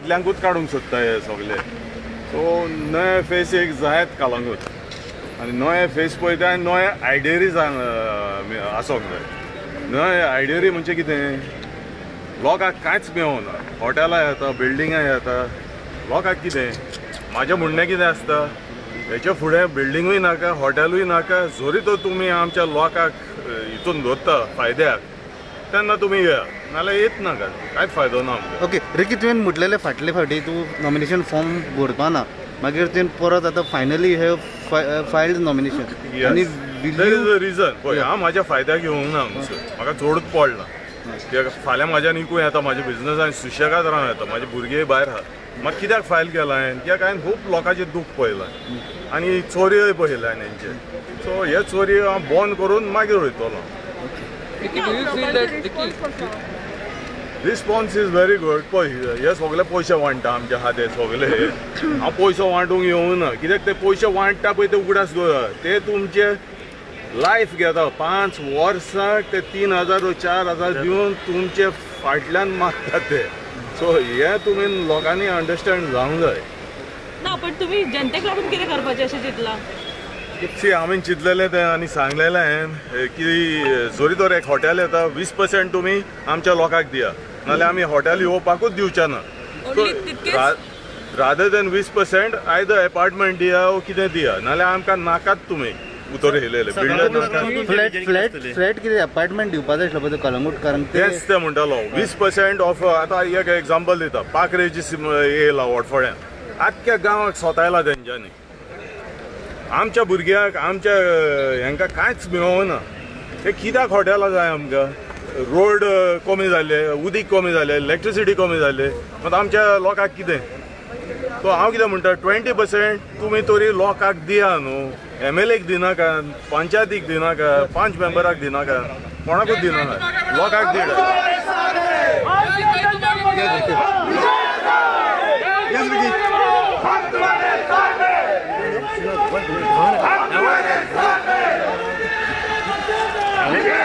गांवांतल्यांकूच काडूंक सोदता हे सगळे. सो नवे फेस एक जायत कलंगूट आनी नवे फेस पळयता आनी नवे आयडियरी आसोंक जाय. नवे आयडियरी म्हणजे कितें, लोकांक कांयच मेळना. हॉटेलां येता, बिल्डिंगां येता, लोकांक कितें. म्हाजें म्हणणें कितें आसता, हेच्या फुडें बिल्डिंगूय नाका, हॉटेलूय नाका. जरी तर तुमी आमच्या लोकांक हितून दवरता फायद्याक तेन्ना तुमी येया, नाल्यार येत नाका, कांयच फायदो ना आमकां. ओके रिकी, तुवें म्हटलेलें फाटले फावटी तूं नॉमिनेशन फॉर्म भरपा ना, मागीर तुवें परत आतां फायनली हे फायल्ड नॉमिनेशन आनी There is a reason. पळय, हांव म्हाज्या फायद्याक येवंक ना हांगासर, म्हाका चडूच पडला कित्याक फाल्यां म्हाज्यान इकूं येता म्हाज्या बिजनसान, सुशेगाद रावं येता, म्हाजे भुरगे भायर आहा. म्हाका कित्याक फायल केलां हांवें, कित्याक हांवें खूब लोकांचें दूख पळयलां आनी चोरयोय पळयल्या हांवें हेंचे. सो हे चोरयो हांव बंद करून मागीर वयतलो. Ricky, do you feel that Ricky, Response is very good. पळय, हे सगळे पयशे वांट्टा आमच्या आहा ते सगळे. हांव पयसो वांटूंक येवंक ना, कित्याक ते पयशे वांट्टा पळय ते उगडास दवरा, ते तुमचे लायफ घेता. 5 वर्सां ते 3,000 4,000 दिवन तुमचे फाटल्यान मारतात ते. सो हे तुमी लोकांनी अंडरस्टँड जावंक जाय. ना, पण तुम्ही जनतेक लागून कितें करपाचें अशें चिंतलां? सी, हांवें चिंतलेलें तें आनी सांगलेलें हांवें की जरी तर एक हॉटेल येता, 20% तुमी आमच्या लोकांक दिया, नाल्यार आमी हॉटेल येवपाकूच दिवचे ना. Only तितकेच? रादर देन 20% आयदर एपार्टमेंट दिया वो कितें दिया, नाल्यार आमकां नाकात तुमी उतर येयलेले बिल्डर नाका. फ्लॅट फ्लॅट फ्लॅट कितें अपार्टमेंट दिवपा जाय आसलो पळय कलंगूटकारांक ते. तेंच तें म्हणटालो, 20% ऑफ. आतां एक एग्जाम्पल दिता, पाक रेजीस येयला वडफळ्यां, आख्ख्या गांवाक सोतायला तेंच्यांनी. आमच्या भुरग्यांक, आमच्या हेंकां कांयच मेळना. ते कित्याक हॉटेलां जाय आमकां? रोड कमी जाले, उदीक कमी जालें, इलेक्ट्रिसिटी कमी जाले, मात आमच्या लोकांक कितें? सो हांव कितें म्हणटा, 20% तुमी तरी लोकांक दिया न्हू. एमएलएक दिनाका, पंचायतीक दिनाका, 5 मेंबराक दिनाका, कोणाकूच दिनाका, लोकांक दिया. Yes.